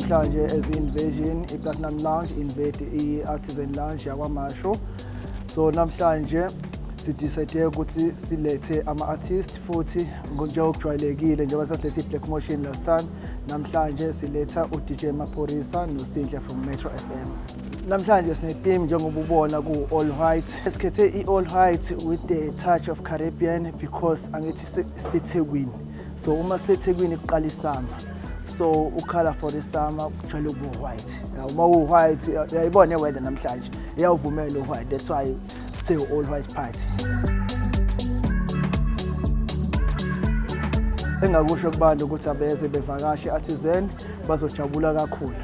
Namhlanje as invasion i-Platinum Lounge invade i-Artisan Lounge yakwaMashu. So namhlanje sidecide ukuthi silethe ama-artist futhi njengokujwayelekile, njengoba sasilethe i-Black Motion last time, namhlanje siletha u-DJ Maphorisa noSinhle from Metro FM. Namhlanje sine-team, njengoba ubona, ku-all white. Sikhethe i-all white with the touch of Caribbean because angithi siseThekwini, so uma siseThekwini kuqala isummer, so u-colour for isummer kujwayele ukuba white. Uma u-white, uyayibona i-weather namhlanje iyawuvumela u-white, that's why sithe all white party. Engakusho kubantu ukuthi abeze bevakashe Artisan, bazojabula kakhulu.